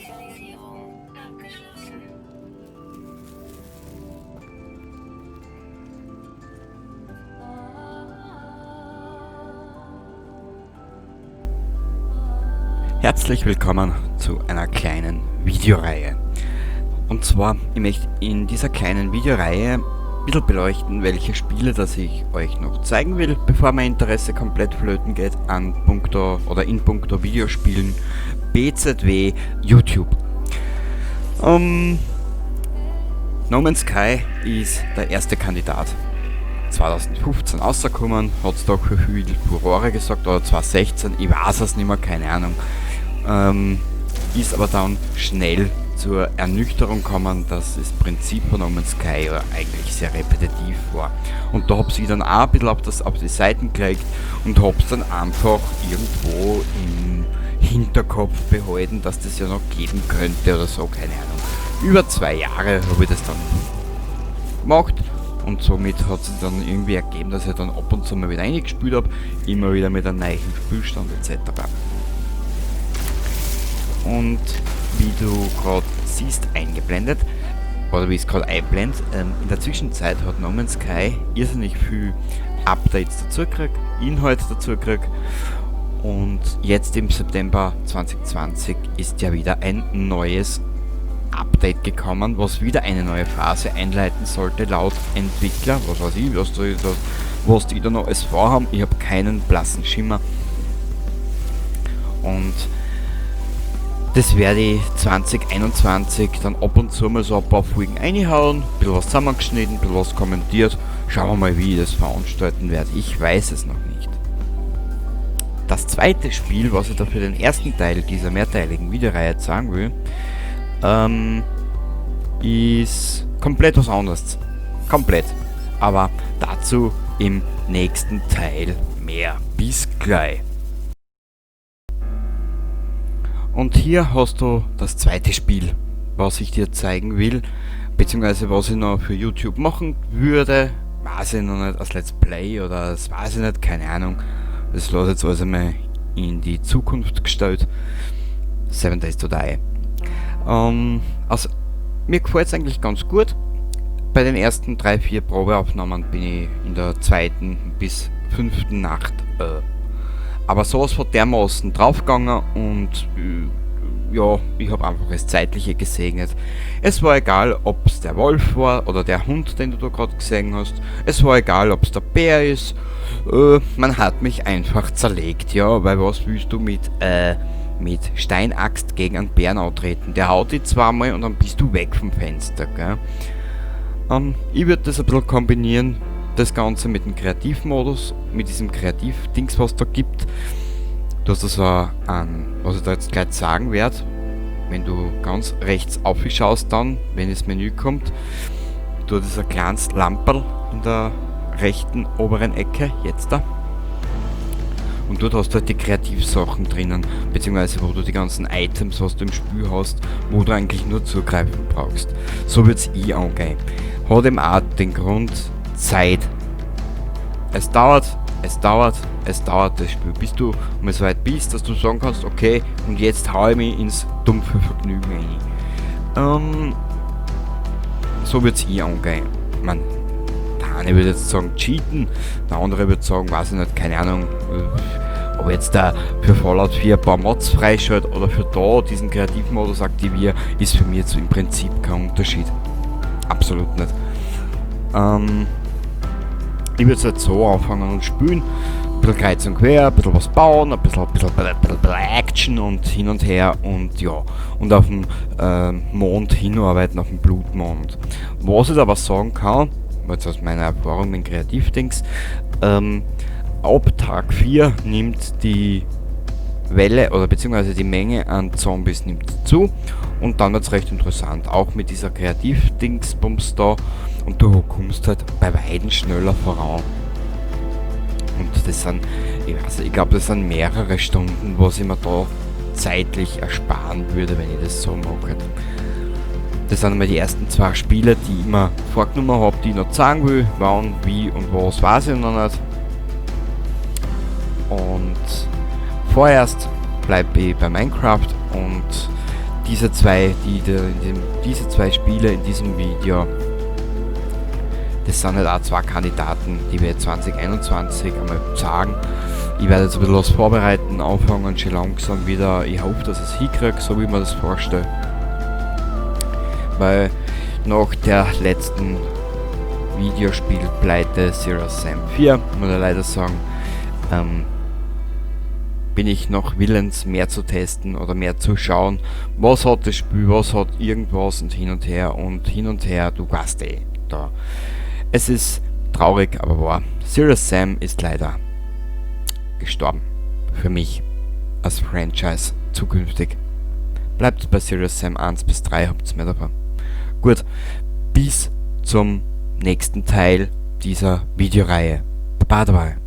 Initialisierung abgeschlossen. Herzlich willkommen zu einer kleinen Videoreihe. Und zwar, ich möchte in dieser kleinen Videoreihe ein bisschen beleuchten, welche Spiele das ich euch noch zeigen will, bevor mein Interesse komplett flöten geht an puncto oder in puncto Videospielen, BZW, YouTube. No Man's Sky ist der erste Kandidat. 2015 rausgekommen, hat's da für viel Furore gesorgt, oder 2016, ich weiß es nicht mehr, keine Ahnung. Ist aber dann schnell zur Ernüchterung gekommen, dass das Prinzip von No Man's Sky ja eigentlich sehr repetitiv war. Und da hab ich dann auch ein bisschen auf die Seiten gelegt und hab's dann einfach irgendwo im Hinterkopf behalten, dass das ja noch geben könnte oder so, keine Ahnung. Über 2 Jahre hab ich das dann gemacht und somit hat sich dann irgendwie ergeben, dass ich dann ab und zu mal wieder reingespielt hab, immer wieder mit einem neuen Spielstand et cetera. Und wie du grad siehst, eingeblendet, oder wie es grad einblendet, in der Zwischenzeit hat No Man's Sky irrsinnig viel Updates dazu gekriegt, Inhalt dazu gekriegt und jetzt im September 2020 ist ja wieder ein neues Update gekommen, was wieder eine neue Phase einleiten sollte, laut Entwickler. Was weiß ich, was die da noch alles vorhaben, ich hab keinen blassen Schimmer. Und das werde ich 2021 dann ab und zu mal so ein paar Folgen reinhauen, ein bisschen was zusammengeschnitten, ein bisschen was kommentiert. Schauen wir mal, wie ich das veranstalten werde. Ich weiß es noch nicht. Das zweite Spiel, was ich da für den ersten Teil dieser mehrteiligen Videoreihe sagen will, ist komplett was anderes. Komplett. Aber dazu im nächsten Teil mehr. Bis gleich. Und hier hast du das zweite Spiel, was ich dir zeigen will, beziehungsweise was ich noch für YouTube machen würde. Weiß ich noch nicht, als Let's Play oder das weiß ich nicht, keine Ahnung. Das lasse ich jetzt alles einmal in die Zukunft gestellt. 7 Days to Die. Mir gefällt's eigentlich ganz gut. Bei den ersten 3, 4 Probeaufnahmen bin ich in der 2. bis 5. Nacht aber sowas von dermaßen draufgegangen und ich hab einfach das Zeitliche gesegnet. Es war egal, ob's der Wolf war oder der Hund, den du da grad gesehen hast. Es war egal, ob's der Bär ist. Man hat mich einfach zerlegt, ja, weil was willst du mit Steinaxt gegen einen Bären antreten? Der haut dich zweimal und dann bist du weg vom Fenster, gell? Ich würd das ein bisschen kombinieren, das Ganze mit dem Kreativmodus, mit diesem Kreativ-Dings, was da gibt. Du hast also ein, was ich da jetzt gleich sagen werd, wenn du ganz rechts aufschaust dann, wenn das Menü kommt, du hast ein kleines Lamperl in der rechten oberen Ecke, jetzt da. Und dort hast du halt die Kreativsachen drinnen, beziehungsweise wo du die ganzen Items, was du im Spiel hast, wo du eigentlich nur zugreifen brauchst. So wird's eh angehen. Hat eben auch den Grund, Zeit. Es dauert, es dauert, es dauert das Spiel, bis du mal so weit bist, dass du sagen kannst, okay, und jetzt hau ich mich ins dumpfe Vergnügen rein. So wird's eh angehen. Ich mein, der eine würde jetzt sagen, cheaten, der andere würde sagen, weiß ich nicht, keine Ahnung, ob ich jetzt da für Fallout 4 ein paar Mods freischalte oder für da diesen Kreativmodus aktiviere, ist für mich jetzt im Prinzip kein Unterschied. Absolut nicht. Ich würd's halt so anfangen und spielen, ein bisschen kreuz und quer, ein bisschen was bauen, ein bisschen, ein bisschen, ein bisschen, ein bisschen Action und hin und her und ja, und auf dem Mond hinarbeiten, auf dem Blutmond. Was ich aber sagen kann, jetzt aus meiner Erfahrung mit Kreativdings, ab Tag 4 nimmt die Welle oder beziehungsweise die Menge an Zombies nimmt zu und dann wird's recht interessant, auch mit dieser Kreativdingsbums da, und du kommst halt bei weitem schneller voran. Und das sind, ich weiß nicht, ich glaub, das sind mehrere Stunden, was ich mir da zeitlich ersparen würde, wenn ich das so mache. Das sind einmal die ersten 2 Spiele, die ich mir vorgenommen hab, die ich noch zeigen will. Wann, wie und was, weiß ich noch nicht. Und vorerst bleib ich bei Minecraft und Diese zwei, die, die, die, diese zwei Spiele in diesem Video, das sind halt auch zwei Kandidaten, die wir 2021 einmal sagen. Ich werde jetzt ein bisschen was vorbereiten, anfangen schon langsam wieder. Ich hoffe, dass ich es hinkriege, so wie ich mir das vorstelle. Weil nach der letzten Videospielpleite Serious Sam 4, muss ich leider sagen, bin ich noch willens, mehr zu testen oder mehr zu schauen, was hat das Spiel, was hat irgendwas und hin und her und hin und her, du weißt eh, da. Es ist traurig, aber wahr. Serious Sam ist leider gestorben. Für mich als Franchise zukünftig. Bleibt bei Serious Sam 1 bis 3, habt's mehr davon. Gut, bis zum nächsten Teil dieser Videoreihe. Baba dabei.